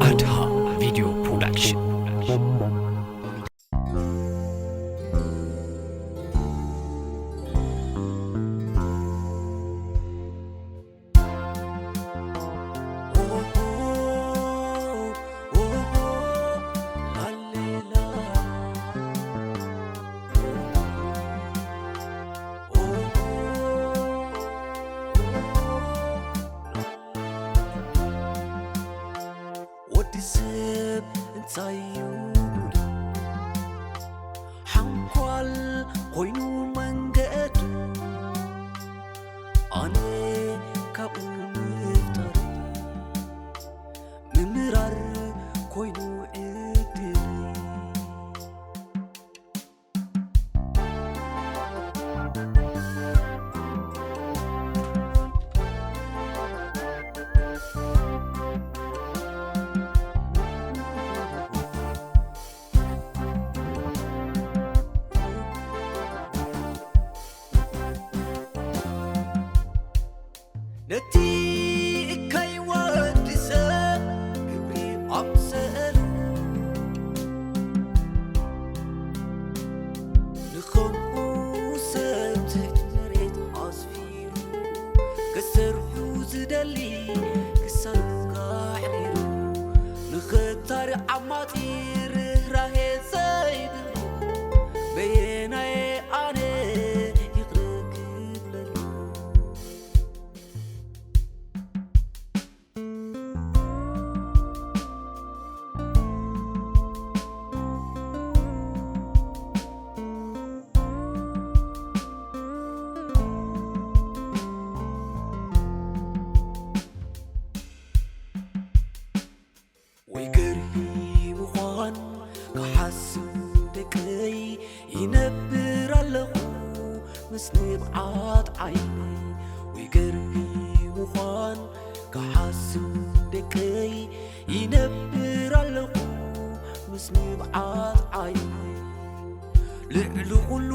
ኣድሃ ቪድዮ ፕሮዳክሽን። ወዲ ሰብ እንታይ እዩ ጉዱ? ሓንኳል ኮይኑ መንገዱ፣ ኣነ ካብኡ ምፍጣር፣ ምምራር ኮይኑ ዕድል። ነቲ እካይ ወዲ ሰብ ክብሪ ኣምሰሉ፣ ንኸምኡ ሰብ ትሕቲ መሬት ኣስፊሩ፣ ክሰርሑ ዝደሊ ክሳብ ኣሕሪሩ፣ ንኽታሪ ዓማጺ ርህራሄ ዘይብሉ፣ በየናየ ኣነ ይቕረ ክብለሉ? ወይ ገርሂ ምዃን ክሓስብ ደቀይ፣ ይነብር ኣለኹ ምስ ንብዓት ዓይነይ። ወይ ገርሂ ምዃን ክሓስብ ደቀይ፣ ይነብር ኣለኹ ምስ ንብዓት ዓይነይ። ልዕሊ ኩሉ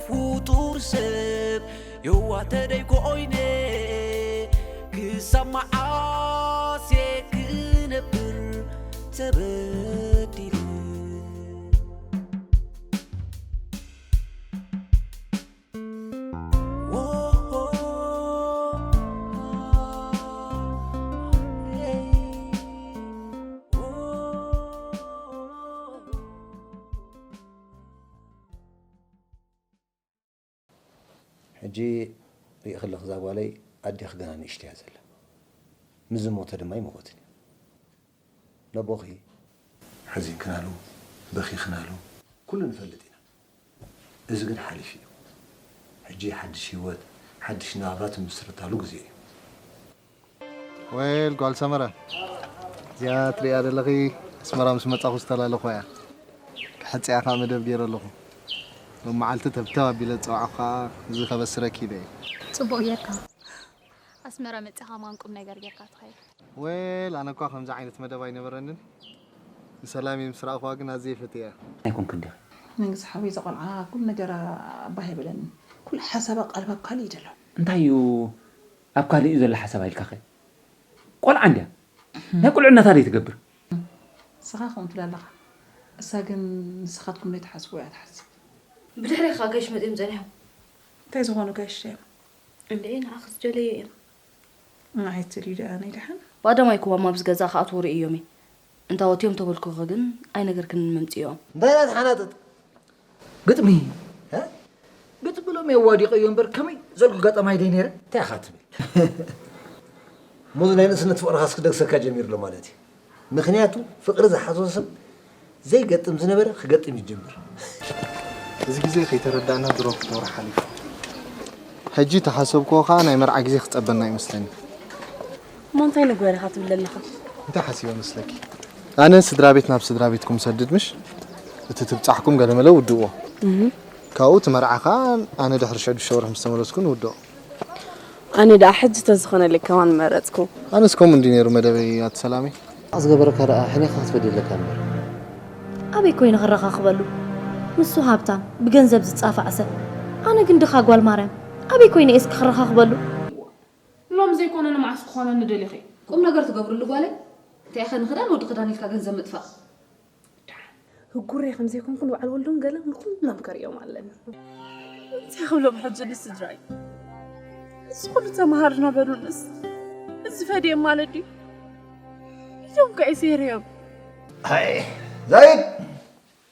ፍጡር ሰብ የዋህ ተደይ ኮይነ፣ ክሳብ መዓስ እየ ክነብር ተበዲለ? ሕጂ ሪእኺ ኣለኺ እዛ ጓለይ ኣዴኺ ገና ንእሽቶ እያ ዘላ። ምስ ዝሞተ ድማ ኣይምኾትን እያ። ነቦኺ ሓዚንክናሉ በኺኽናሉ ኩሉ ንፈልጥ ኢና። እዚ ግን ሓሊፉ እዩ። ሕጂ ሓድሽ ህይወት፣ ሓድሽ ናብራ ትምስርታሉ ግዜ እዩ። ዌል ጓል ሰመረ፣ እዚኣ ትሪኣ ዘለኺ ኣስመራ ምስ መጻኹ ዝተላለኹዋ እያ። ክሕጽያ ከኣ መደብ ገይረ ኣለኹ። ሎም መዓልቲ ተብተብ ኣቢለ ዝጸዋዕኹ ከኣ እዚ ከበስረኪ ኢለ እየ። ጽቡቕ ጌርካ። ኣስመራ መጺኻ ማን ቁም ነገር ጌርካ ትኸይድ? ዌል ኣነ እኳ ከምዚ ዓይነት መደብ ኣይነበረንን። ንሰላም ምስ ረኣኹዋ ግን ኣዝየ ፈትየያ። ኣይኮንክን ዲኺ? መንግስቲ ሓወይ፣ እዛ ቆልዓ ኩሉ ነገራ ባህ ኣይበለንን። ኩሉ ሓሳባ ቀልባ ኣብ ካልእ እዩ ዘሎ። እንታይ እዩ ኣብ ካልእ እዩ ዘሎ ሓሳባ ኢልካኸ? ቆልዓ እንድያ። ናይ ቁልዕነታ ደይ ትገብር። ንስኻ ከምኡ ትብል ኣለኻ። እሳ ግን ንስኻትኩም ዘይትሓስብዎ እያ ትሓስብ። ብድሕሬኻ ጋሽ መጺኦም ጸኒሖም። እንታይ ዝኾኑ ጋሽ እዮም? እንዴ፣ ንዓኺ ዝደለዩ እዮም። ንዓይ ትልዩ ደኣ ነይ ደሓን? ባዶም ኣይኮዋም ኣብዚ ገዛ ክኣትዉ ርእዮም እየ። እንታወት እዮም ተበልኩኺ ግን ኣይነገርክንን መምጽኢኦም። እንታይ እያ ትሓናጥጥ? ግጥሚ። እ? ግጥሚ ሎም የዋዲቀዮ እምበር ከመይ ዘልኩ ገጠማይ ደይ ነይረ? እንታይ ኢኻ ትብል? ሞዝ ናይ ንእስነት ፍቕርኻስ ክደግሰካ ጀሚሩ ኣሎ ማለት እዩ። ምኽንያቱ ፍቕሪ ዝሓዞ ሰብ ዘይገጥም ዝነበረ ክገጥም ይጅምር። እዚ ግዜ ከይተረዳእና ድሮ ክተወር ሓሊፉ። ሕጂ ተሓሰብክዎ ከኣ ናይ መርዓ ግዜ ክጸበና ይመስለኒ። እሞ እንታይ ንግበር ኢኻ ትብል ዘለኻ? እንታይ ሓሲበ መስለኪ? ኣነ ስድራ ቤት ናብ ስድራ ቤትኩም ሰድድ ምሽ? እቲ ትብጻሕኩም ገለመለ ውድእዎ። እህ። ካብኡ እቲ መርዓ ከኣ ኣነ ድሕሪ ሽዑ ዱሸ ወርሒ ምስ ተመለስኩ ንውድኦ። ኣነ ደኣ ሕጂ ተዝኾነለይ ከማን መረጽኩ። ኣነስ ከምኡ እንዲ ነይሩ መደበይ ኣቲ ሰላመይ። ዝገበረካ ደኣ ሕኔኻ ክትፈዲ ኣለካ እምበር። ኣበይ ኮይነ ክረኻኽበሉ? ንሱ ሃብታም፣ ብገንዘብ ዝጻፋዕ ሰብ። ኣነ ግን ድኻ ጓል ማርያም። ኣበይ ኮይነ እየ እስኪ ክረኻኽበሉ? ሎም ዘይኮነ ንመዓስ ክኾነኒ ደሊኺ? ቁም ነገር ትገብርሉ ጓለይ? እንታይ ኸ ንኽዳን ወዲ ክዳን ኢልካ ገንዘብ ምጥፋእ? ህጉሬ ከም ዘይኮንኩ ንበዓል ወልዱን ገለን ንኩሎም ከርእዮም ኣለኒ። እንታይ ክብሎም ሕጂ ንስድራይ? እዚ ኩሉ ተምሃር ነበሩንስ እዚ ፈድዮም ማለት ድዩ? ኢዶም ከ ይስሄር እዮም። ሃይ ዛይድ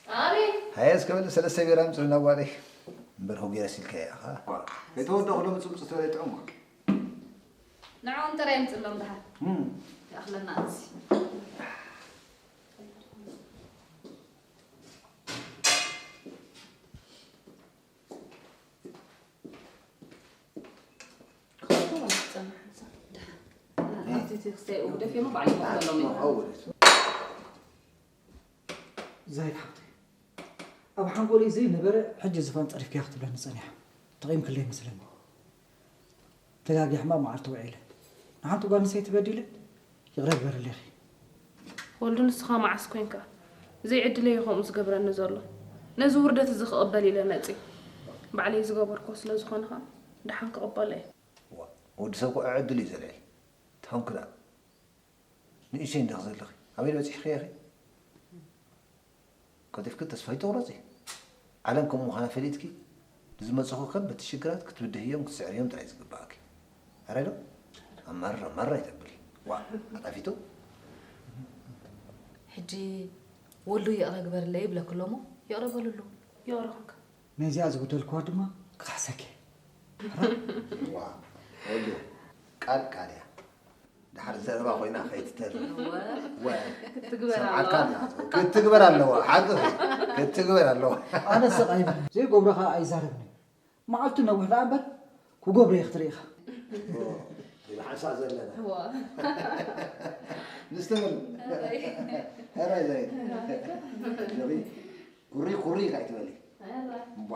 ኣቤት። ሃየ እስከ በል ሰለስተ ቢራ ምፅልና ጓለይ። እምበር ሆጌረስ ኢልካ ኢኻ። ከይተወደኹ ሎሚ ፅምፅቲ ትበለ ጥዑም። ንዕኦም ጥራይ ምፅሎም ደሓን። ይኣኽለና እዚ። ዛይድ ሓብተይ፣ ኣብ ሓንጎለይ ዘይነበረ ሕጂ ዝፋን ጸሪፍካያ ክትብለኒ ጸኒሓ። ተቐይምክለይ ይመስለኒ። ተጋጊየ ሕማቕ መዓልቲ ውዒለ። ንሓንቲ ጓል ኣንስተይቲ በዲለ? ይቕረ ግበርለይ ኢኺ። ወልዱ ንስኻ መዓስ ኮንካ? ዘይዕድለይ እዩ ከምኡ ዝገብረኒ ዘሎ። ነዚ ውርደት እዚ ክቕበል ኢለ መጺእ። ባዕለይ ዝገበርክዎ ስለ ዝኾነ ኸኣ ደሓን ክቕበሎ እየ። ወዲ ሰብ እኮ ዕድል እዩ ዘልዕል። እንታይ ኾንኪ ደኣ? ንእሽተይ እንዲኺ ዘለኺ። ኣበይ በጺሕኽዮ ኢኺ? ቀልጢፍኪ ተስፋ ኣይትቑረጺ። ዓለም ከምኡ ምዃና ፈሊጥኪ ንዝመጹኺ ከበድቲ ሽግራት ክትብድህዮም ክትስዕርዮም ጥራይ ዝግብኣኪ። ኣረ ዶ? ኣማርር ኣማርር ኣይተብሊ። ዋእ ኣጣፊቱ። ሕጂ ወልዱ ይቕረ ግበርለይ ይብለኪ ኣሎ እሞ ይቕረ በልሉ። ይቕረ ኾንካ። ነዚኣ ዝጎደልክዋ ድማ ክኽሕሰኪ እየ። ዋእ ወልዱ ቃል ቃል እያ። ድሓር ዘረባ ኮይና ከይትተርፍ። ወ ክትግበር ሰምዓካ ኣለዋ። ኣላ። ክትግበር ኣለዋ። ሓቂ ክትግበር ኣለዋ። ኣነ ስቕ ኣይብልን። ዘይገብሮ ኸኣ ኣይዛረብን እየ። መዓልቱ ነዊሕ ደኣ እምበር ክገብሮ እየ ክትርኢ ኢኻ። ይብሓንሳ ዘለና። እዋ። ንስትምር። ሕራይ ዘይት። ቁሪ ቁሪ ኢልካ ኣይትበሊ። እምቧ።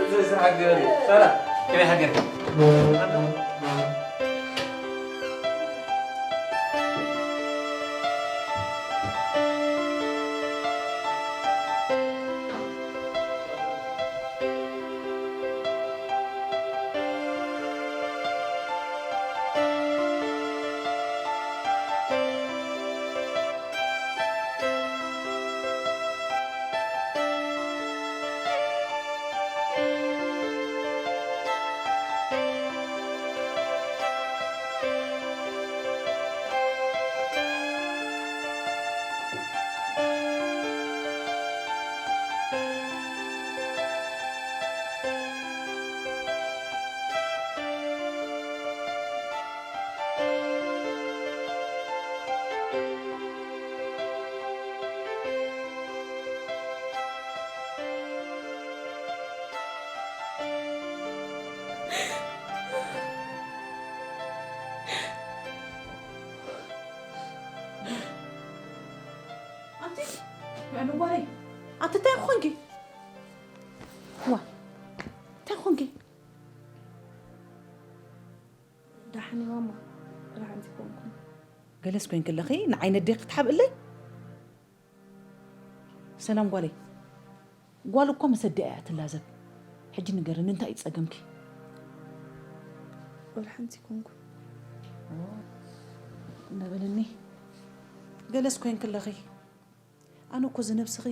እዚ ስራሕ ግበሪ። ሳራ፣ ከመይ ሓገርኪ? ኣንቲ መዕኑ ጓለይ፣ ኣንቲ እንታይ ኮንኪ? ዋ እንታይ ኮንኪ? ዳሕኒ ማማ ራሕንቲ ኮንኩ። ገለስ ኮይንኪ ኣለኺ ንዓይ ነዴኺ ክትሓብእለይ? ሰላም ጓለይ፣ ጓል እኮ ምስ ኣዲኣ እያ ትላዘብ። ሕጂ ንገርኒ እንታይ እዩ ጸገምኪ? ወላ ሓንቲ ኮንኩ። ነበልኒ ገለስ ኮይንኪ ኣለኺ። ኣነ እኮ ዝነብስኺ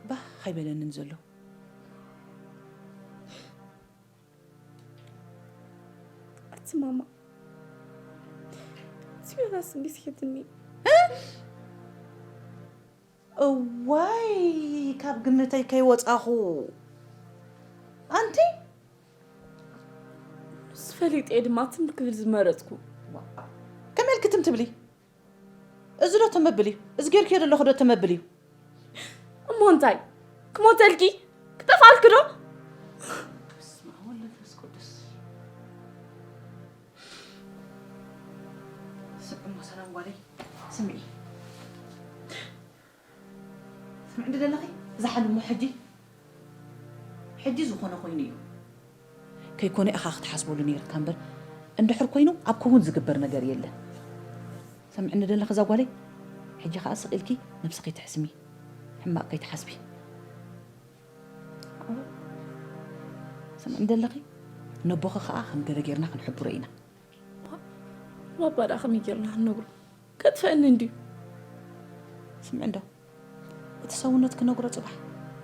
ባህ ኣይበለንን ዘሎ። ኣቲ ማማ እቲ ዮናስ እንዲስ ሒትኒ። እዋይ ካብ ግምተይ ከይወፃኹ ኣንቲ ንሱ ፈሊጠ እየ ድማ ትም ክብል ዝመረፅኩ። ከመይ ኢልኪ ትም ትብሊ? እዚ ዶ ተመብል እዩ? እዚ ጌርክዮ ዘለኹ ዶ ተመብል እዩ? እሞ እንታይ ክሞተልኪ ክጠፋልኪ ዶ? በስመ ኣብ ወወልድ ወመንፈስ ቅዱስ። ስምዒ እሞ ሰላም ጓለይ ስምዒ። ስምዒ እንዲ ዘለኺ እዛ ሓልሞ ሕጂ ሕጂ ዝኾነ ኮይኑ እዩ። ከይኮነ ኢኻ ክትሓስበሉ ነይርካ እምበር፣ እንድሕር ኮይኑ ኣብ ክውን ዝግበር ነገር የለን። ሰምዕኒ ደለኺ እዛ ጓለይ? ሕጂ ኸኣ ስቕ ኢልኪ ነብስኺ ትሕስሚ፣ ሕማቕ ከይትሓስቢ። ሰምዕኒ ደለኺ? ነቦኺ ኸኣ ከም ገለ ጌርና ክንሕብሮ ኢና። ባባ ደኣ ከመይ ጌርና ክንነግሮ? ከጥፍአኒ እንድዩ። ስምዒ እንዶ፣ እቲ ሰውነት ክነግሮ ጽባሕ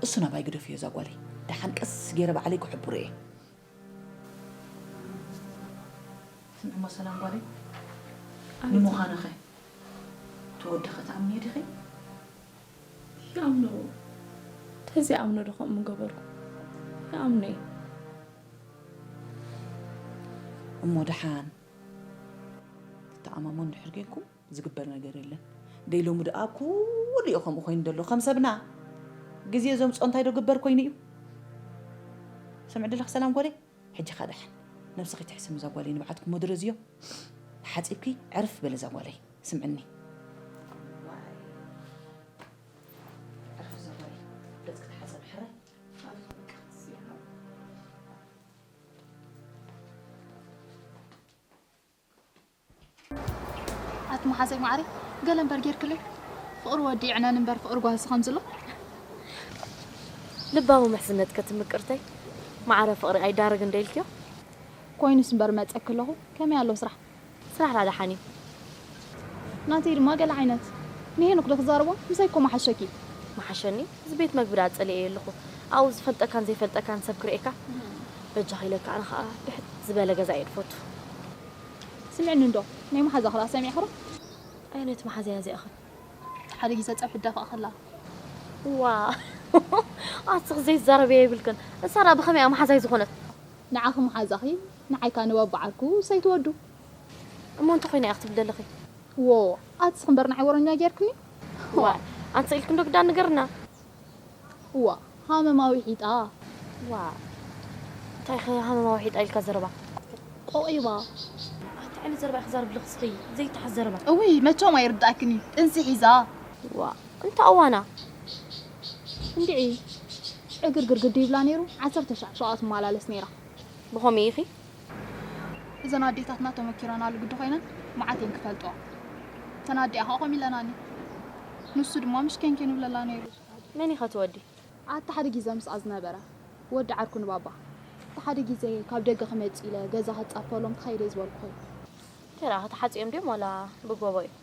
እሱ ናባይ ግደፍዮ እዛ ጓለይ። ደሓን ቀስ ገይረ ባዕለይ ክሕብሮ እየ። ስምዒ እሞ ሰላም ጓለይ፣ ንምዃንኸ እቲ ወድኸ ትኣምንዮ ዲኺ? ይኣምኖ። ተዘይኣምኖ ዶ ከምኡ ምገበርኩ? ይኣምኖ እየ። እሞ ደሓን ትተኣማሞ እንድሕር ጌርኩም ዝግበር ነገር የለን። ደይ ሎሚ ደኣ ኩሉ እዩ ከምኡ ኮይኑ ዘሎ። ከም ሰብና ግዜ ዘምፅኦ እንታይ ዶ ግበር ኮይኑ እዩ? ስምዒ ደለኺ ሰላም ጓለይ፣ ሕጂ ኸኣ ደሓን ነብስኺ ትሕስሚ እዛ ጓለይ ንብዓትኩም መድረዝዮ። ተሓፂብኪ ዕርፍ በሊ እዛ ጓለይ። ስምዕኒ። ዕርፍ እዛ ጓለይ። ገፅኪ ተሓፀቢ ሕራይ። ኣቲ መሓዘይ ማዕረይ፣ ገለ እምበር ጌርክለይ። ፍቕሪ ወዲ ይዕነን እምበር ፍቕሪ ጓልሲ ከምዚ ኣሎ። ልባሙ ምሕዝነትከ ትምቅርተይ። ማዕረ ፍቕሪ ኣይዳረግ እንደ ኢልክዮ። ኮይኑስ እምበር መጸኪ ኣለኹ። ከመይ ኣሎ ስራሕ? ስራሕ ዳሓን እዩ። ናተይ ድማ ገለ ዓይነት። ንሄኖክ ዶ ክዛረቦ? ምሳይ እኮ መሓሸኪ። መሓሸኒ፣ እዚ ቤት መግቢ ዳ ጸሊኤ ኣለኹ። ኣብኡ ዝፈልጠካን ዘይፈልጠካን ሰብ ክርእየካ። በጃኺ ኢለካ፣ ኣነ ኸኣ ብሕት ዝበለ ገዛ እየ ዝፈቱ። ስምዕኒ እንዶ፣ ናይ መሓዛኺ ዳ ሰሚዕኺ ዶ? ኣየነይቲ መሓዛያ እዚኣኽን? ሓደ ግዜ ጸብሒ ትደፍኣ ከላ። ዋ ኣስኽ ዘይዛረብያ ይብልክን። እሳ ደኣ ብኸመይ እያ መሓዛይ ዝኾነት? ንዓኺ መሓዛኺ፣ ንዓይ ከኣ ንባባ ዓርኩ ሰይትወዱ። እሞ እንታይ ኮይና እያ ክትብል ዘለኺ? ዎ ኣትስኺ እምበር ንዓይ ወረኛ ጌርክኒ። ዋ ኣንተ ኢልክን ዶ ግዳ ንገርና። እዋ ሃመማ ውሒጣ። ዋ እንታይ ኸ ሃመማ ውሒጣ ኢልካ ዘረባ? ቆቒባ። ኣንተ ዓይነት ዘረባ ኢኺ ዘርብልኽ እስኺ ዘይተሓዝ ዘረባ። እውይ መቸም ኣይርዳእክን እዩ ጥንሲ ሒዛ። ዋ እንተ እዋና እንድዒ ዕግርግር ግዲ ይብላ ነይሩ። ዓሰርተ ሻዕ ሸቓ ትመላለስ ነይራ። ብኸመይ ኢኺ? እዘን ኣዴታትና ተመኪረናሉ ግዲ ኮይነን መዓት እየን ክፈልጥኦ። እተን ኣዴኣ ከዓ ከምኡ ኢለናኒ። ንሱ ድማ ምሽ ኬንኬን ይብለላ ነይሩ። መን ኢኸ ትወዲ? ኣቲ ሓደ ግዜ ምስኣ ዝነበረ ወዲ ዓርኩ ንባባ። እቲ ሓደ ግዜ ካብ ደገ ክመጽእ ኢለ ገዛ ክጻፈሎም ትኸይደ ዝበልኩ ኮይኑ። ተራ ተሓጺኦም ድዮም ዋላ ብጎቦ እዮም?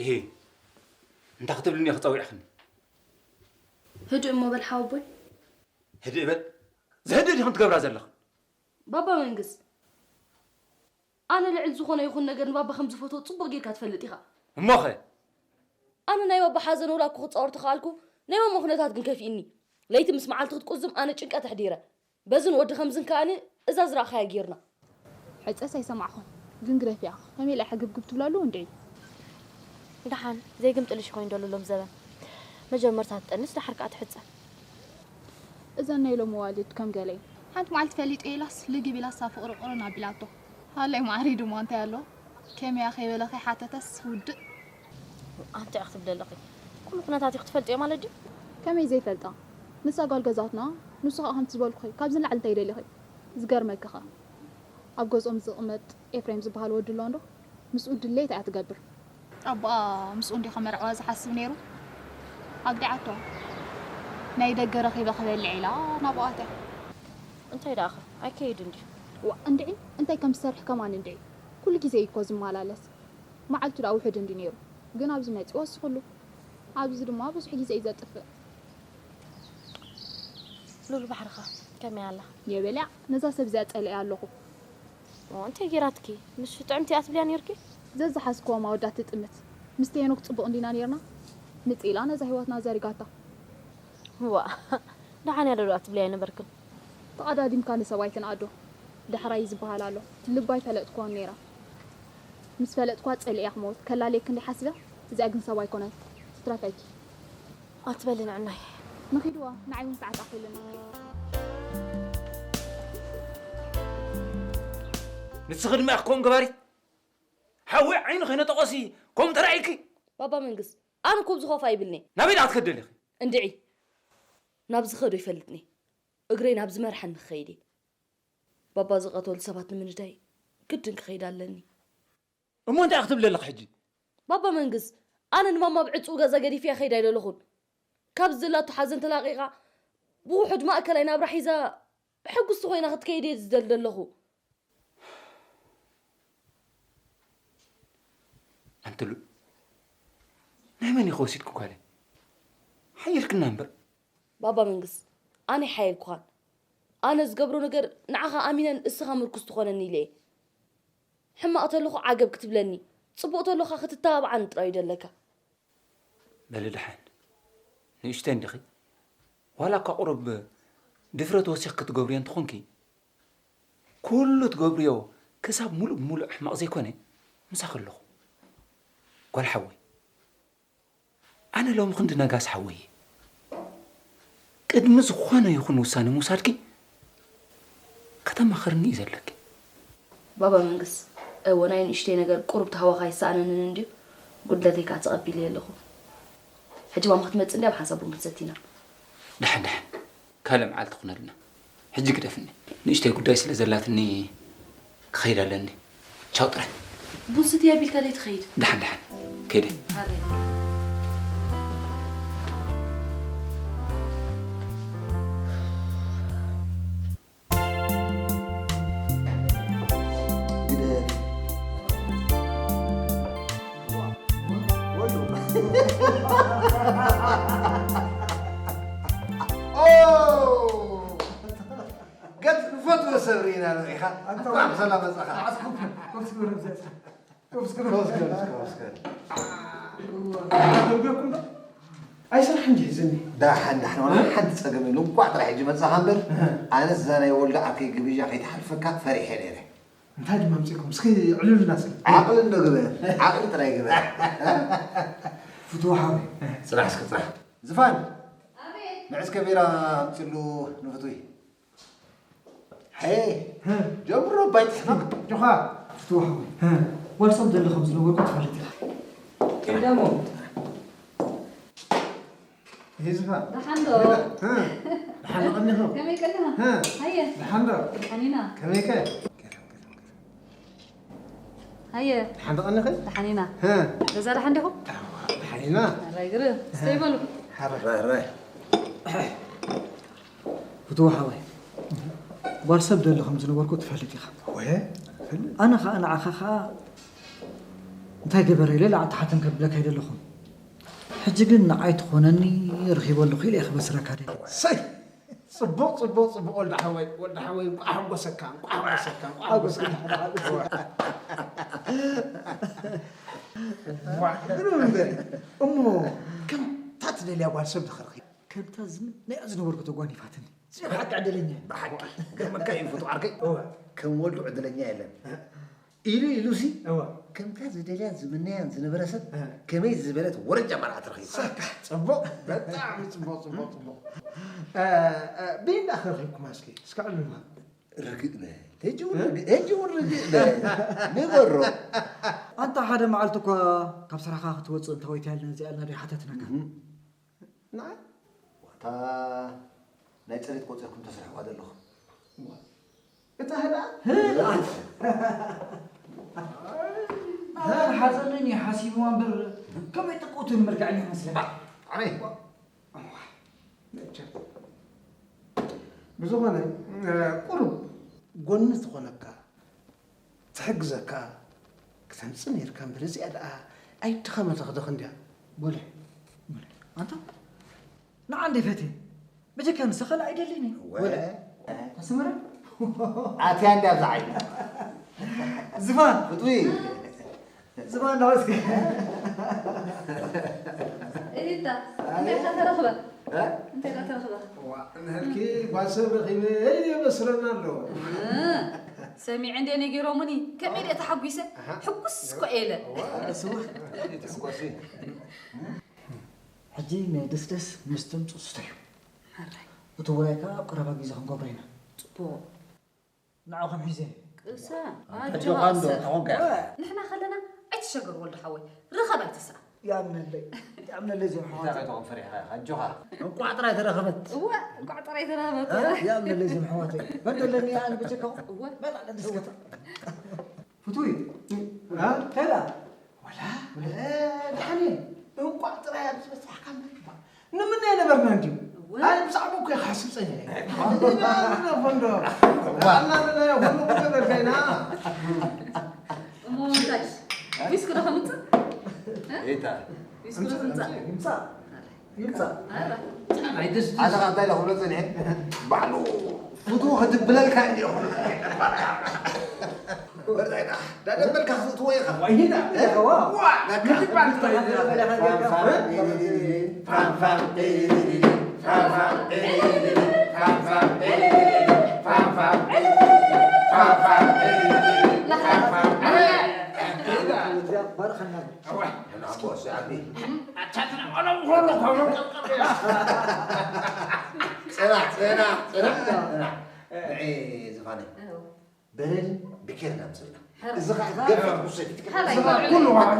እሂ እንታይ ክትብልኒ ኢኺ ጸዊዕኽኒ? ህድእ እሞ በል ሓወቦይ። ህድእ በል ዘህድእ ዲኹም ትገብራ ዘለኽን? ባባ መንግስ ኣነ ልዕሊ ዝኾነ ይኹን ነገር ንባባ ከም ዝፈትዎ ጽቡቕ ጌርካ ትፈልጥ ኢኻ። እሞኸ? ኣነ ናይ ባባ ሓዘን ወላ እኮ ክጻወር ተኸኣልኩ ናይ ማማ ኩነታት ግን ከፊእኒ። ለይቲ ምስ መዓልቲ ክትቁዝም ኣነ ጭንቀት ኣሕዲረ። በዝን ወዲ ከምዝን ከኣኒ እዛ ዝረኣኻያ ጌርና። ሕጸስ ኣይሰማዕኹን ግን ግደፍያ። ከመይ ኢላ ሕግብግብ ትብላ ኣለዉ እንድዒ። ደሓን ዘይግምጥልሽ ኮይኑ ደሎ ሎም ዘበን። መጀመርታ ትጠንስ ደሓር ከኣ ትሕጸ። እዘን ናይ ሎሚ ዋልድ ከም ገለ እየን። ሓንቲ መዓልቲ ፈሊጡ ኢላስ ልግብ ኢላስ ኣብ ፍቕሪ ቅርን ኣቢላቶ። ሃለይ ማዕሪ ድማ እንታይ ኣሎ? ከመያ ከይበለ ከይሓተተስ ውድእ። ኣንተ ኢኺ ክትብሊ ኣለኺ። ኩሉ ኩነታት ኢኺ ትፈልጥዮ ማለት ድዩ? ከመይ ዘይፈልጣ? ንሳ ጓል ገዛትና፣ ንሱ ኸኣ ከምቲ ዝበልኩኺ ካብዚ ንላዕሊ እንታይ ደሊኺ? ዝገርመኪ ኸኣ ኣብ ገዝኦም ዝቕመጥ ኤፍሬም ዝበሃል ወዲ ኣሎ እንዶ? ምስኡ ድሌታ እያ ትገብር። ኣቦኣ ምስኡ እንዲ ከመርዕዋ ዝሓስብ ነይሩ። ኣግዲዓቶ። ናይ ደገ ረኺበ ክበልዕ ኢላ ናብኡ ኣትያ። እንታይ ደኣኸ ኣይከይድን ድዩ? ዋእ እንድዒ እንታይ ከም ዝሰርሕ ከማን እንድዒ። ኩሉ ግዜ እዩ እኮ ዝመላለስ። መዓልቱ ደኣ ውሑድ እንዲ ነይሩ። ግን ኣብዚ መጺኡ ወሲኹሉ። ኣብዚ ድማ ብዙሕ ግዜ እዩ ዘጥፍእ። ሉል ባሕርኻ ከመይ ኣላ? የበልያ ነዛ ሰብ እዚኣ ጸሊኤያ ኣለኹ። ኦ እንታይ ጌራትኪ? ንሱ ጥዕምቲ እያ ትብልያ ኔርኪ? ዘዝሓዝክዋ ማወዳት ትጥምት። ምስ ሄኖክ ጽቡቕ እንዲና ኔርና? ምጽእ ኢላ ነዛ ህይወትና ዘሪጋታ። ዋእ ደሓን እያ ዶ ደኣ ትብልያ ኣይነበርክን? ተቐዳዲምካ ንሰብ ኣይትንኣዶ። ዳሕራይ እዩ ዝበሃል ኣሎ። ልባ ኣይፈለጥክዋን ኔረ። ምስ ፈለጥክዋ ጸሊኤያ ክመውት ከላልየኪ እንድየ ሓሲበ። እዚኣ ግን ሰብ ኣይኮነን። ትትረፈኪ። ኣትበሊ ንዕናይ። ንኺድዋ ንዓይ እውን ሰዓት ኣኺሉኒ። ንስኺ ድማ ኢኺ ከምኡ ገባሪት። ሓወይ ዓይኑ ከይነጠቖሲ ከምኡ ተራእይኪ? ባባ መንግስ፣ ኣነ እኮ ብዝኸፍኦ ኣይብልኒ። ናበይ ደኣ ክትከዲ ደሊኺ? እንድዒ፣ ናብ ዝኸዶ ይፈልጥኒ። እግረይ ናብ ዝመርሐኒ ክኸይድ እየ። ባባ ዝቐተሉ ሰባት ንምንዳይ ግድን ክኸይድ ኣለኒ። እሞ እንታይ ክትብሊ ኣለኺ ሕጂ? ባባ መንግስ፣ ኣነ ንማማ ኣብ ዕጹው ገዛ ገዲፈያ ከይድ ኣይደለኹን። ካብ ዘላቶ ሓዘን ተላቒቓ ብውሑድ ማእከላይ ናብራ ሒዛ ሕጉስቲ ኮይና ክትከይድ እየ ዝደሊ ዘለኹ። ኣንቲ ሉል፣ ናይ መን ኢኺ ወሲድኪ ጓለይ? ሓይልክና እምበር። ባባ መንግስ፣ ኣነ ኣይሓየልኩኻን። ኣነ ዝገብሮ ነገር ንዓኻ ኣሚነ ንእስኻ ምርኩስ ትኾነኒ ኢለ እየ። ሕማቕ ተለኹ ዓገብ ክትብለኒ፣ ጽቡቕ ተለኻ ክትተባብዓኒ ጥራይ እዩ ደለካ። በሊ ደሓን፣ ንእሽተይ እንዲኺ። ዋላ እኳ ቁሩብ ድፍረት ወሲኽኪ ትገብርዮ እንተኾንኪ፣ ኩሉ ትገብርዮ ክሳብ ሙሉእ ብሙሉእ ሕማቕ ዘይኮነ ምሳኺ ኣለኹ። ጓል ሓወይ፣ ኣነ ሎሚ ክንዲ ነጋስ ሓወይ እየ። ቅድሚ ዝኾነ ይኹን ውሳነ ምውሳድኪ ከተማኽርኒ እዩ ዘለኪ። ባባ መንግስ፣ እወ ናይ ንእሽተይ ነገር ቁሩብ ተሃዋኻ ኣይሰኣነንን እንድዩ፣ ጉድለተይ ከዓ ተቐቢለዮ ኣለኹ። ሕጂ ማማ ክትመጽእ እንድያ፣ ኣብ ሓንሳብ ቡን ክንሰቲ ኢና። ደሓን ደሓን፣ ካልእ መዓልቲ ኩነልና። ሕጂ ግደፍኒ፣ ንእሽተይ ጉዳይ ስለ ዘላትኒ ክኸይድ ኣለኒ። ቻው ጥራይ። ቡን ስትያ ቢልካ ዘይትኸይድ? ደሓን ደሓን፣ ከይደ። ኣበይ? ገጽ ንፈትዎ ሰብ ርኢና ንሪኢኻ። እንኳዕ ብሰላም መጻኻ። ኣይስራሕ እንጂ ዝኒ ዳሓን ዳሓን ዋላ ሓንቲ ፀገም የብሉ። እንኳዕ ጥራሕ ሕጂ መፃኻ እምበር ኣነስ እዛ ናይ ወልዲ ዓርከይ ግብዣ ከይትሓልፈካ ፈሪሐ ነይረ። እንታይ ድማ ኣምፂእኩም እስኪ ዕልሉና እስኪ። ዓቕሊ እንዶ ግበር፣ ዓቕሊ ጥራይ ግበር። ፍትዎ ሓወይ። ፅናሕ እስኪ ፅናሕ። ዝፋን ንዕስ ከቢራ ኣምፅሉ ንፍትዊ። ሄይ ጀምሮ ባይትሕና ጆኻ ፍትዋ ሓወይ ጓል ሰብ ደሊ ከም ዝነበርኩ ትፈልጥ ኢኻ። ቀዳሞ ሂዝኻ ደሓን ዶ? ደሓን ቀኒኹ ከመይ ቀኒኻ? ሃየ ደሓን ዶ? ደሓን ኢና። ከመይከ? ሃየ ደሓን ቀኒኺ? ደሓን ኢና። ገዛ ደሓን ዲኹም? ደሓን ኢና። ኣራይ ግርም እስከ ይበሉ። ሓራይ ፍትዎ ሓወይ ጓል ሰብ ደሊ ከም ዝነበርኩ ትፈልጥ ኢኻ። ኣነ ኸኣ ንዓኻ ኸኣ እንታይ ገበረ ኢለ ላዕሊ ታሕትን ከብለካ ኣይደለኹን። ሕጂ ግን ንዓይ ትኾነኒ ረኺበ ኣለኹ ኢለ እየ ክበስረካ ደልየ። እሰይ! ጽቡቕ ጽቡቕ ጽቡቕ ወልደ ሓወይ ወልደ ሓወይ እንቋዕ ሓጎሰካ እንቋዕ ሓጎሰካ እንቋዕ ሓጎሰካ። ግርም እምበር እሞ ከምታ ትደልያ ጓል ሰብ ድኽርኺ ከምታ ዝምነያ ዝነበርኩ ተጓኒፋትኒ። እዚ ብሓቂ ዕድለኛ እየ። ብሓቂ ገርመካ እዩ ፍጡር ዓርከይ። እወ። ከም ወልዱ ዕድለኛ የለን። ኢሉ ኢሉሲ እወ። ከምታ ዝደልያን ዝምነያን ዝነበረ ሰብ እ። ከመይ ዝበለት ወረጃ መርዓት ረኺቡ። ሳካ ጽቡቕ በጣዕሚ ጽቡቕ ጽቡቕ ጽቡቕ። እ፣ እ፣ በይንዳ ክረኺብኩማ እስኪ እስካ ዕልሉና። ርግእ በል። ሕጂ እውን ርግእ ሕጂ እውን ርግእ በል። ንገሮ። ኣንታ ሓደ መዓልቲ እኳ ካብ ስራሕኻ ክትወፅእ እንተወይታ ኢልና እዚኣ ኢልና ዶ ይሓተትናካ? ንዓይ ዋታ ናይ ጽሬት ቆጺርኩም ተስርሕዋ ዘለኹም። እታ ህድኣ ህድኣት እታ ሓዘለኒ ሓሲብዋ እምበር ከመይ ጥቁትን ምርካዕን ይመስለኒ። ኣበይ? መቸም ብዝኾነ ቁሩብ ጎኒ ትኾነካ ትሕግዘካ ክተምጽእ ነይርካ እምበር እዚኣ ደኣ ኣይድኸመትኽድኽ እንድያ። ቦሌ ቦሌ ኣንታ ንዓ እንደ ፈትየ በጀካ ንስኻ ኣይደልን እዩ። ወለ ኣስመራ ኣትያ እንድያ ኣብዛ ዓይኒ ዝፋን ፍትዊ ዝባን ዳውስኪ እታ እንታይ ኢኻ ተረኽበ እንታይ ኢኻ ተረኽበ ንህልኪ ጓል ሰብ ረኺበ የበስረና ኣሎ ሰሚዐ እንደ ነጊሮሙኒ ከመይ ድየ ተሓጒሰ ሕጉስ እኮ እየ ኢለ ትሕጎሲ ሕጂ ናይ ደስደስ ምስ ትምፁ ስተዩ እቲ ውራይ ከዓ ኣብ ቀረባ ግዜ ክንገብሮ ኢና ፅቡቅ ንዓኹም ሒዘ ቅሰ ኣጆኻ ኣጆኻ እንዶ ቅሰ። ተኾንካ ኢኻ። ንሕና ከለና ሸገር ወልደ ሓወይ፣ ርኸብ ኣይትስኣን። ይኣምነለይ፣ ይኣምነለይ ዞም ኣሕዋተይ። እንታይ ከይትኾን ፈሪሕኻ ኢኻ? ኣጆኻ። እንቋዕ ጥራይ ተረኸበት። እወ፣ እንቋዕ ጥራይ ተረኸበት። እ? ይኣምነለይ ዞም ኣሕዋተይ። በደለኒ ኣነ ብጀካኹም። እወ። በላ ለንስወታ። ፍቱይ። እ? ከላ። ወላ? እ፣ ደሓን እየ። እንቋዕ ጥራይ ኣብዚ በጻሕካ እምበር እባ። ንምነ ነበርና እንድዩ። እወ። ኣነ ብዛዕባ እኮ ይሓስብ ጸኒሐ። ኣንደና ኣንደና ፈንዶ። ኣና ኣንደና ኩሉ ክገበር ከይና። እሞ እንታይ? ዊስኪ ዶ ከምጽእ? እ? ኤታ። ዊስኪ ዶ ትምጻእ? ይምጻእ። ይምጻእ። ኣረ። ኣነ ካብ እንታይ ኢለ ክብሎ ጸኒሐ? ባዕሉ ፍትው ክትብለልካ እንድዮ። ዳደበልካ ክትእትዎ ኢኻ። ወይና። ዋ። ጽናሕ ጽናሕ ጽናሕ። ንዒ ዝፋነይ። በረድን ብኬር ኢና ምሰልና። እዚ ኸዓ ገፈት ውሰድ። እዚ ኸዓ ኩሉ ኸዓ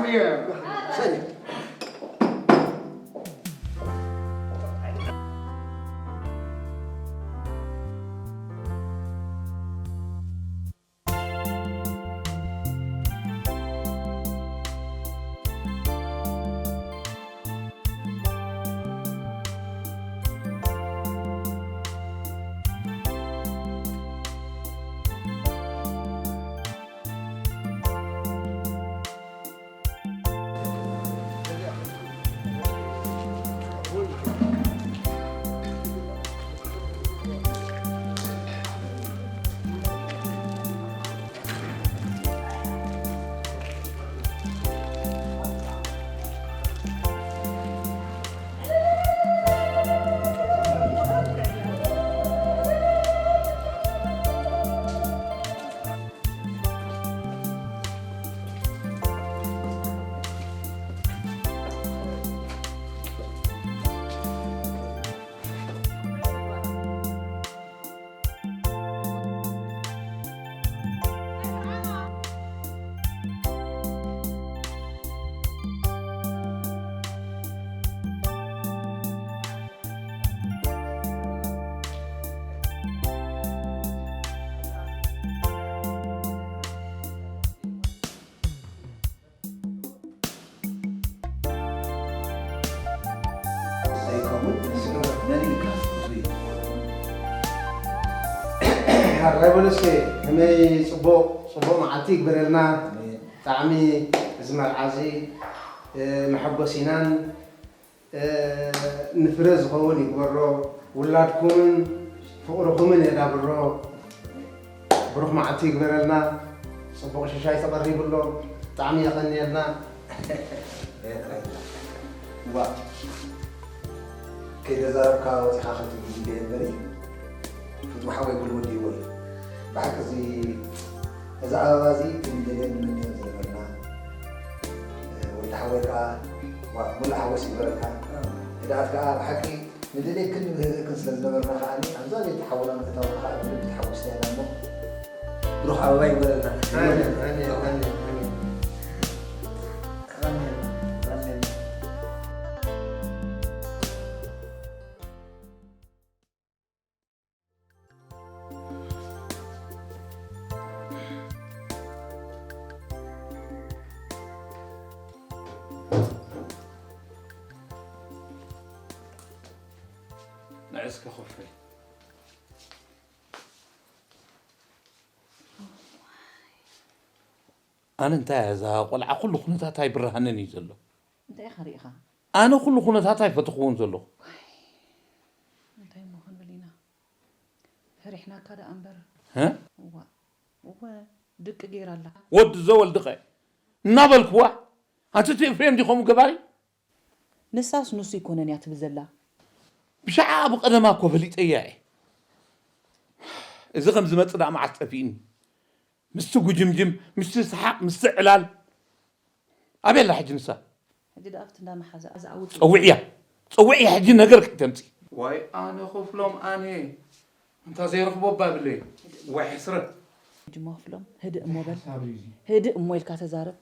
ሰኒ። ኣራይ በለሴ ከመይ ጽቡቕ ጽቡቕ መዓልቲ ይግበረልና። ብጣዕሚ እዚ መርዓ እዚ መሐጎሲናን ንፍረ ዝኸውን ይግበሮ። ውላድኩምን ፍቕርኹምን የዳብሮ። ብሩኽ መዓልቲ ይግበረልና። ጽቡቕ ሽሻይ ተቐሪቡ ኣሎ። ብጣዕሚ የቐንየልና። ዋ ከይተዛረብካ ወፂኻ ከትብል እንደ እምበሪ ፍትዊ ሓወይ ኩሉ ወዲእዎ እዩ። ብሓቂ እዚ እዚ ኣበባ እዚ ክንደልዮን ንመንዮን ዝነበርና ወዲ ሓወይ ከዓ ዋ ሙሉእ ሓጎስ ይግበረካ። ህድኣት ከዓ ብሓቂ ንደልየክን ንብህግእክን ስለ ዝነበርና ከዓ ኣብዛ ቤት ሓውና ምእታውካ ከዓ ብልቢ ተሓጒስና ኢና እሞ ብሩኽ ኣበባ ይግበረልና። ንዕስኪ ኮፍ በል። ኣነ እንታይ እያ እዛ ቆልዓ ኩሉ ኩነታታ ኣይብርሃንን እዩ ዘሎ። እንታይ ኢኻ ርኢኻ? ኣነ ኩሉ ኩነታታ ኣይፈተኽዎን ዘለኹ። ዋይ፣ እንታይ እሞ ክንብል ኢና? ፈሪሕናካ ደኣ እምበር። እ? እዋ፣ እወ፣ ድቂ ገይራ ኣላ። ወዲ ዘወልድኸ እናበልክዋ፣ ኣንቲ እቲ ኤፍሬም ዲ ከምኡ ገባሪ? ንሳስ ንሱ ኣይኮነን እያ ትብል ዘላ። ብሻዓ ብቐደማ እኮ ፈሊጠያ እየ። እዚ ከም ዝመጽእ ደኣ መዓስ ጠፊእኒ። ምስቲ ጉጅምጅም፣ ምስቲ ሰሓቕ፣ ምስቲ ዕላል። ኣበይ ኣላ ሕጂ ንሳ? ሕጂ ደኣ ኣብቲ እንዳ መሓዛ ዝኣውጥ። ጸውዕያ። ጸውዕያ ሕጂ ነገር ከይተምጺ። ዋይ ኣነ ክፍሎም ኣነ። እንታ ዘይረኽቦ እባ የብለይ። ዋይ ሕስረት። ሕጂ እሞ ክፍሎም ህድእ እሞ በል። ህድእ እሞ ኢልካ ተዛረብ።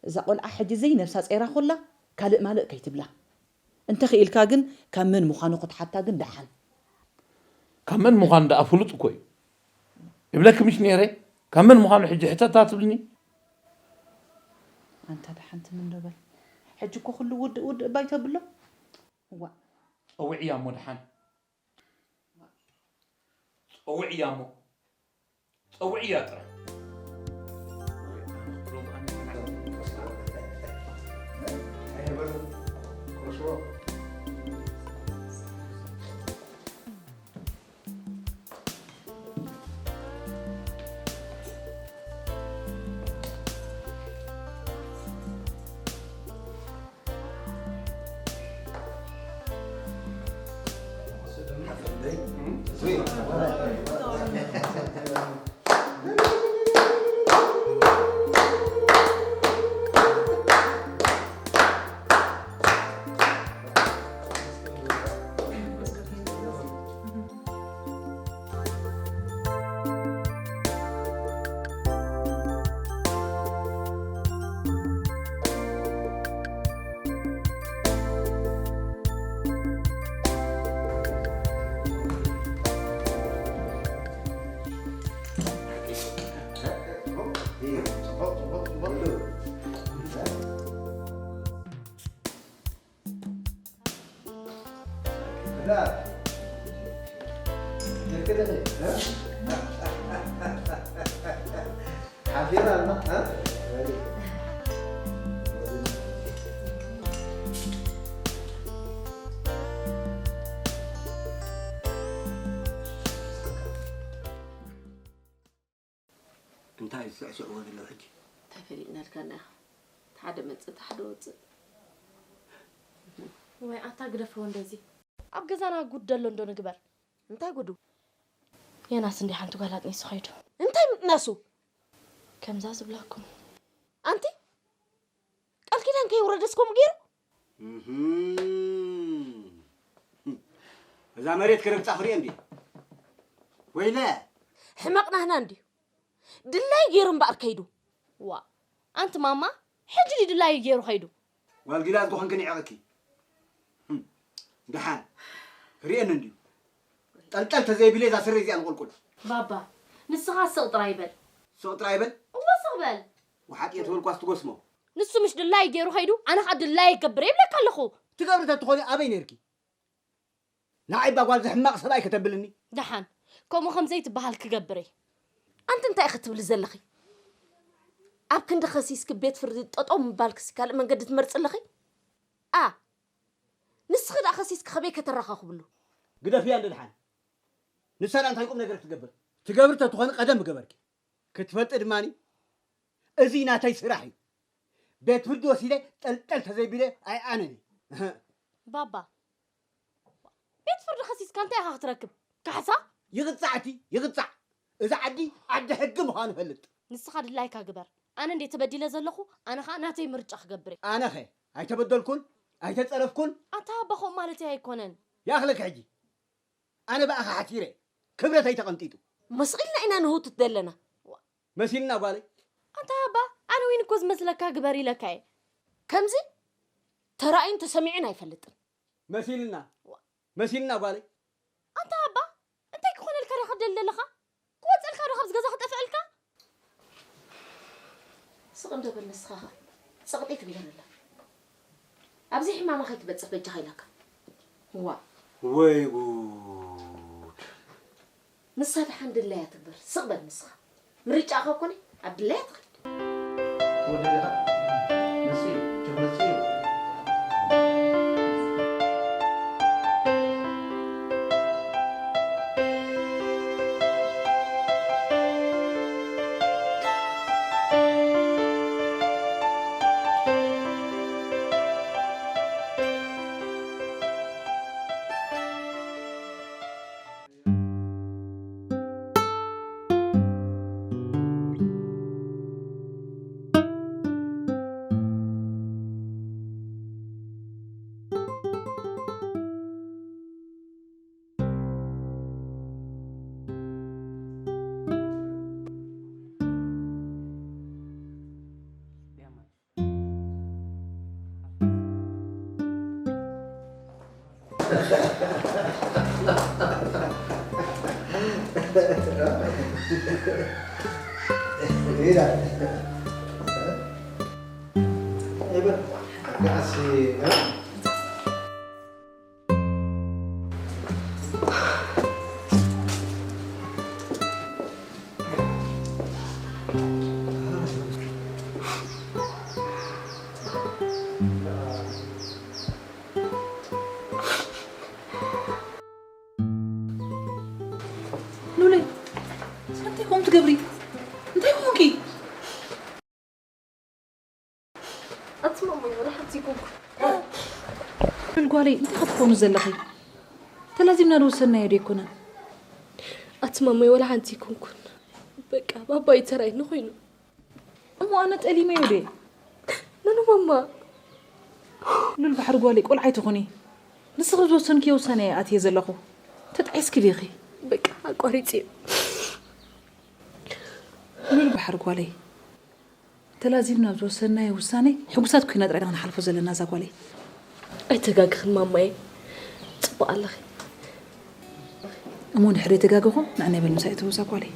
እዛ ቆልዓ ሕጂ ዘይ ነብሳ ጸይራ ኮላ ካልእ ማልእ ከይትብላ። እንተ ኽኢልካ ግን ካብ መን ምዃኑ ክትሓታ ግን ደሓን። ካብ መን ምዃን ደኣ ፍሉጥ እኮ እዩ። ይብለኪ ምሽ ነይረ፣ ካብ መን ምዃኑ ሕጂ ሕተታ ትብልኒ? ኣንታ ደሓን ትም እንዶ በል። ሕጂ እኮ ኩሉ ውድእ ውድእ ባይ ተብሎ። እዋእ። ጸውዕያ እሞ ደሓን። ጸውዕያ እሞ። ጸውዕያ ጥራይ። ሓፊራ ኣላ። እንታይ ዝስዕስዕዎ ዘለዉ ሕጂ? እንታይ ፈሊጥናልካና ኢኻ? እቲ ሓደ መጽእ፣ እቲ ሓደ ወጽእ። ወይ ኣታ ግደፍዎ እንደዚ። ኣብ ገዛና ጉድ ደሎ እንዶ ንግበር። እንታይ ጉዱ? የናስ እንዲ ሓንቲ ጓል ኣጥኒሱ ኸይዱ። እንታይ ምጥናሱ? ከምዛ ዝብላኩም። ኣንቲ ቃል ኪዳን ከይወረደስ ከምኡ ገይሩ? እህም። እዛ መሬት ክረግጻ ክሪኦ እንዲ። ወይለ። ሕመቕ ናህና እንድዩ። ድላይ ገይሩ እምበኣር ከይዱ። ዋ፣ ኣንቲ ማማ፣ ሕጂ ድዩ ድላዩ ገይሩ ከይዱ? ጓል ጊላዝ ዝኾንኪ ንዒቕኪ። ህም፣ ደሓን። ክሪኤኒ እንድዩ። ጠልጠል ተዘይቢለ እዛ ስረ እዚኣ ንቑልቁል። ባባ፣ ንስኻ ስቕ ጥራይ በል። ስቕ ጥራይ በል? እወ፣ ስቕ በል። ወሓጥ እየ ተበልኳስ ትጎስሞ። ንሱ ምሽ ድላይ ገይሩ ከይዱ፣ ኣነ ኸኣ ድላይ ይገብር ይብለካ ኣለኹ። ትገብሪ ተትኾኒ ኣበይ ነይርኪ? ንዓይ እባ ጓል ዘሕማቕ ሰብኣይ ከተብልኒ። ደሓን፣ ከምኡ ከም ዘይትበሃል ክገብር እየ። ኣንቲ እንታይ ኢኺ ትብሊ ዘለኺ? ኣብ ክንዲ ከሲስኪ ቤት ፍርዲ ጠጠው ምባልክሲ ካልእ መንገዲ ትመርጺ ኣለኺ? ኣ፣ ንስኺ ደኣ ከሲስኪ ከመይ ከተረኻኽብሉ? ግደፍያ እንዶ ደሓን። ንሳ ደኣ እንታይ ቁም ነገር ክትገብር? ትገብሪ ተትኾኒ ቀደም ምገበርኪ። ክትፈልጢ ድማኒ፣ እዚ ናተይ ስራሕ እዩ። ቤት ፍርዲ ወሲደ ጠልጠል ተዘይቢለ ኣይኣነን እየ። እህ። ባባ፣ ቤት ፍርዲ ከሲስካ እንታይ ኢኻ ክትረክብ? ካሕሳ? ይቕጻዕ እቲ፣ ይቕጻዕ። እዚ ዓዲ ዓዲ ሕጊ ምዃኑ ፈልጥ። ንስኻ ድላይካ ግበር። ኣነ እንዴ ተበዲለ ዘለኹ፣ ኣነ ኸኣ ናተይ ምርጫ ክገብር እየ። ኣነኸ ኣይተበደልኩን? ኣይተጸረፍኩን? ኣታ ኣባ፣ ኸምኡ ማለተይ ኣይኮነን። ይኣኽለኪ ሕጂ። ኣነ ብኣኻ ሓሲረ። ክብረተይ ተቐንጢጡ። መስቒልና ኢና ንህውትት ዘለና። መሲልና ጓለይ። ኣታ ኣባ፣ ኣነ ዊን እኮ ዝመስለካ ግበር ኢለካ እየ። ከምዚ ተራእዩን ተሰሚዑን ኣይፈልጥን። መሲልና። መሲልና ጓለይ። ኣንታ ኣባ፣ እንታይ ክኾነልካ ዲኻ ትደሊ ዘለኻ? ክወጸልካ ዶ ካብዚ ገዛ ክጠፍአልካ? ስቕ እንዶ በል ንስኻ ኸ። ጸቕጢ ትብለን ኣላ። ኣብዚ ሕማማ ከይትበጽሕ በጃኻ ኢላካ። ዋ። ወይ ጉድ። ንሳ ደሓን ድላያ ትግበር። ስቕ በል ንስኻ። ምርጫኻ ኮነ ኣብ ድላያ ትኸይድ። ወደኻ መጽኡ፣ መጽኡ። ይላል። ይበል። ሉለይ፣ እንታይ ኮም ትገብሪ? እንታይ ኮንኪ? ኣቲ ማማይ፣ ወላ ሓንቲ ይኮንኩ። ሉል ጓለይ፣ እንታይ ክትኮኑ ዘለኺ? ተላዚምና ዝወሰናዮ ዶ ኣይኮነን? ኣቲ ማማይ፣ ወላ ሓንቲ ይኮንኩን። በቃ፣ ባባይ ተራይ ንኾይኑ። እሞ ኣነ ጠሊመዮ ዶ? ነኑ ማማ። ሉል ባሕሪ ጓለይ፣ ቆልዓ ኣይትኹኒ። ንስኺ ዝወሰንክዮ ውሳነ እየ ኣትየ ዘለኹ። ተጣዒስኪ ዲኺ? በቃ፣ ኣቋሪጽዮ። ሉል ባሕሪ ጓለይ፣ ተላዚምና ኣብ ዝወሰናዮ ውሳነ ሕጉሳት ኮይና ጥራይ ኢና ክንሓልፎ ዘለና እዛ ጓለይ። ኣይተጋግኽን ማማየ፣ ጽቡቕ ኣለኺ። እሞ ድሕሪ ተጋገኹ ንዓይ በል ምሳይ እተው እዛ ጓለይ።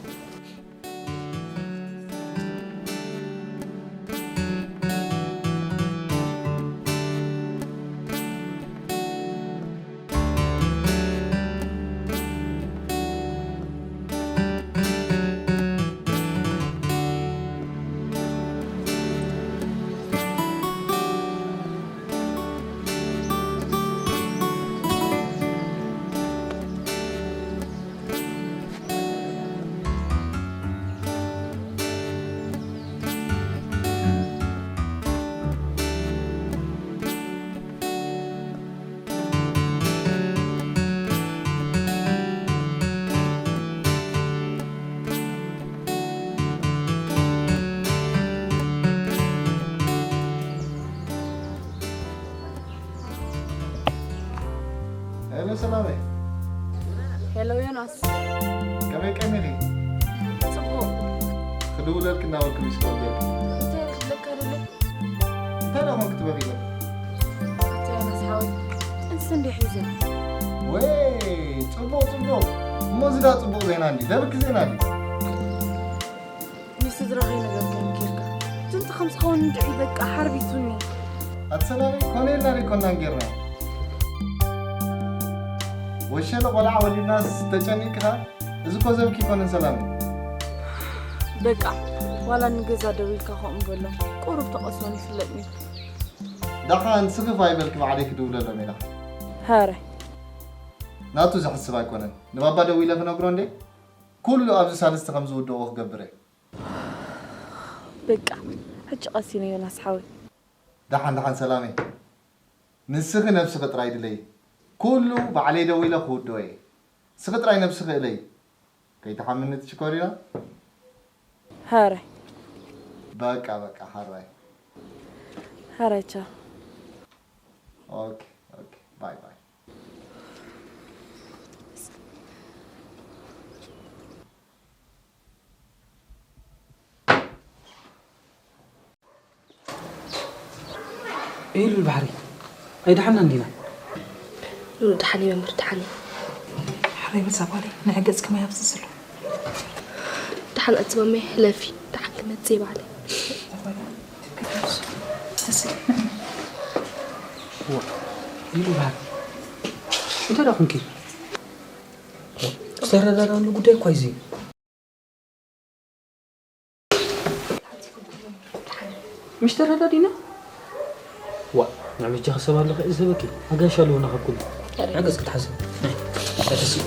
ሄሎ ሰላመይ። ሄሎ ዮናስ። ከመይ ቀኒኺ? ጽቡቕ። ክድውለልኪ እናበልኩ ሚስ ኮል ጌርኪ። እንታይ ክብለካ ደለ? እንታይ ደኣ ኮንኪ ትበኺ? ኣታ ዮናስ ሓወይ፣ ጥንሲ እንድየ ሒዘ። ወይ፣ ጽቡቕ፣ ጽቡቕ። እሞ እዚ ደኣ ጽቡቕ ዜና እንድዩ። ደብኪ ዜና እንድዩ። ንስድራኸይ ነገር ከንኪርካ። ጥንሲ ከም ዝኸውን እንድዒ በቃ ሓርቢቱኒ። ኣቲ ሰላመይ፣ ኮነ ኢልና ደይኮናን ጌርና። ወሸለ ቆልዓ ወሊድናስ ተጨኒቅካ? እዚ እኮ ዘብኪ ይኮነን ሰላም። በቃ፣ ዋላ ንገዛ ደዊልካ ከምኡ በሎም። ቁሩብ ተቐስቦም ይፍለጥኒ። ደሓን ስኽፍ ኣይበልኪ፣ ባዕለይ ክድውለሎም እየ ደሓን። ሃረ። ናቱ ዘሕስብ ኣይኮነን። ንባባ ደዊለ ክነግሮ እንዴ? ኩሉ ኣብዚ ሳልስቲ ከም ዝውድኦ ክገብር እየ። በቃ፣ ሕጂ ቀሲነ ዮናስ ሓወይ። ደሓን፣ ደሓን ሰላመይ። ንስኺ ነብስኺ ጥራይ ድለዪ። ኩሉ ባዕለይ ደዊለ ክውድኦ እየ። ንስኺ ጥራይ ነብስኺ እለዪ። ከይትሓምኒ ትሽኮሪና። ሃራይ። በቃ፣ በቃ፣ ሃራይ። ሃራይ፣ ቻው። ኦኬ፣ ኦኬ፣ ባይ፣ ባይ። ኢሉ ባሕሪ ኣይደሓንና እንዲና። ሉሉ ደሓን እየ መምህር፣ ደሓን እየ። ሕራይ በል እዛ ጓለይ፣ ንዒ ገጽኪ ማይ ኣፍስስሉ። ደሓን ኣቲ ማመይ፣ ሕለፊ፣ ደሓን ክመጽእ እየ ባዕለይ። ዋ፣ ኢሉ ባሕሪ። እንታይ ደኣ ኮንኪ? ዝተረዳዳእሉ ጉዳይ እኳ እዩ እዚ። ምሽ ተረዳዲና? ዋ፣ ንዕብጃ ክሰብ ኣለኹ እየ ዝህበኪ። ኣጋይሽ ኣለዉና ካብ ኩሉ። ሕገዝ ክትሓስብ። ናይ፣ ኣይተስኡ።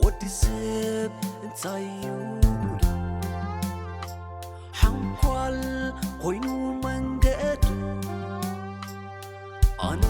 ወዲ ሰብ እንታይ እዩ? ሓንኳል ኮይኑ መንገዱ ኣነ